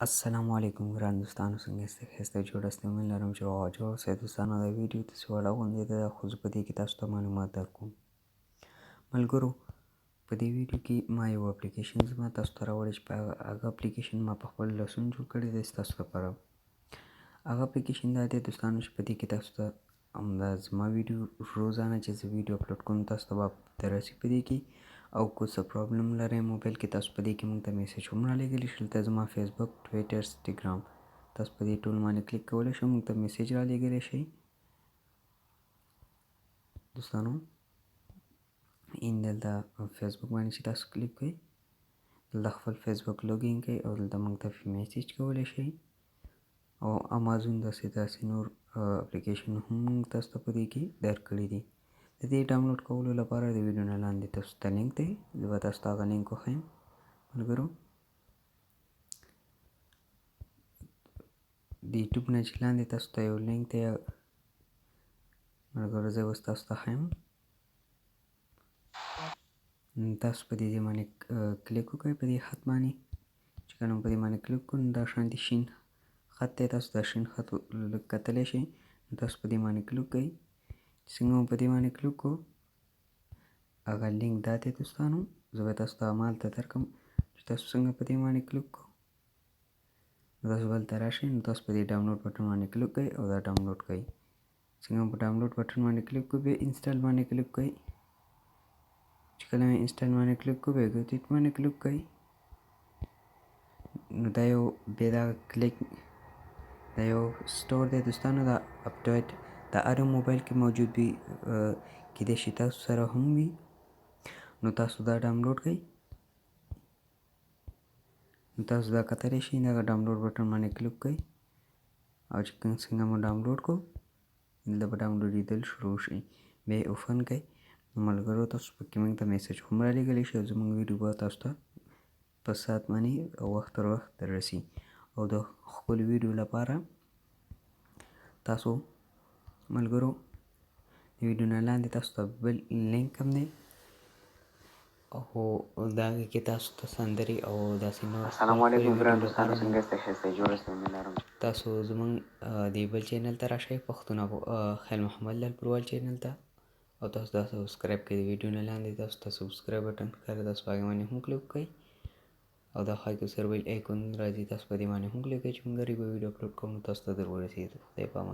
السلام علیکم ګران دوستانو، څنګه یاست؟ ښایسته جوړ یاست؟ امید لرم چې روغ جوړ اوسئ. دوستانو، دا ویډیو تاسو وړه غوندې ده، خو زه په دې کې تاسو ته معلومات درکوم. ملګرو، په دې ویډیو کې ما یو اپلیکیشن زما تاسو ته راوړی چې په هغه اپلیکیشن ما په خپلو لاسونو جوړ کړی دی ستاسو لپاره. هغه اپلیکیشن دا دی دوستانو چې په دې کې تاسو ته همدا زما ویډیو روزانه چې زه ویډیو اپلوډ کوم تاسو ته به درسي په دې کې، او که څه پرابلم لرئ موبایل کې تاسو په دې کې موږ ته میسج هم رالیږلی شئ. دلته زما فیسبوک، ټویټر، انسټاګرام، تاسو په دې ټول باندې کلیک کولی شئ، موږ ته میسج رالیږلی شئ. دوستانو، ان دلته فیسبوک باندې چې تاسو کلیک کړئ، دلته خپل فیسبوک لوګین کړئ او دلته موږ ته میسج کولی شئ. او امازون داسې داسې نور اپلیکیشن هم موږ تاسو ته په دې کې درکړي دي. د دې ډاونلوډ کولو لپاره د ویډیو نه لاندې تاسو ته لینک دی، زه به تاسو ته هغه لینک وښیم. ملګرو، د یوټیوب نه چې لاندې تاسو ته یو لینک دی ملګرو، زه اوس تاسو ته ښیم. تاسو په دې ځای باندې کلیک وکړئ، په دې خط باندې چې کله په دې باندې کلیک کړو نو دا شانتې شین خط دی، تاسو دا شین خط لږ کتلی شئ. نو تاسو په دې باندې کلیک کړئ. څنګه مو په دې باندې کلیک کړو، هغه لینک دا دی دوستانو، زه به تاسو ته همالته درکړم چې تاسو څنګه په دې باندې کلیک کړو. نو تاسو به هلته راشئ، نو تاسو په دې ډاونلوډ بټن باندې کلیک کړئ او دا ډاونلوډ کړئ. څنګه مو په ډاونلوډ بټن باندې کلیک کړو، بیا انسټال باندې کلیک کړئ. چې کله مې انسټال باندې کلیک کړو، بیا ګوتیت باندې کلیک کړئ. نو دا یو بیا دا کلیک دا یو سټور دی دوستانو، دا اپډیټ د هر موبایل کې موجود وي، کیدای شي تاسو سره هم وي. نو تاسو دا ډاونلوډ کړئ. نو تاسو دا کتلی شئ، دغه ډاونلوډ بټن باندې کلیک کړئ او چې څنګه مو ډاونلوډ کړو دلته به ډاونلوډېدل شروع شي، بیا یې اوپن کړئ. نو ملګرو، تاسو پکې موږ ته میسج هم رالیږلی شئ او زموږ ویډیو به تاسو ته په ساعت باندې او وخت تر وخت دررسي. او د ښکلو ویډیو لپاره تاسو ملګرو د ویډیو نه لاندې تاسو ته بل لینک هم دی، او دا هغې کې تاسو ته سندرې او داسې نور السلام ښکلي علیکم ګران ویډیو دوستانو، لپاره څنګه یاست؟ ښایسته جوړ یاست؟ امید لرم تاسو زمونږ د بل چینل ته راشئ، پښتون خیل محمد لال پروال چینل ته، او تاسو دا سبسکرایب کړئ. د ویډیو نه لاندې تاسو ته سبسکرایب بټن ښکاري، تاسو په هغې باندې هم کلیک کړئ او دا خوا کې سره بل ایکون راځي، تاسو په دې باندې هم کلیک کړئ چې موږ هر یوه ویډیو اپلوډ کوو نو تاسو ته در ورسېږي. خدای په امان.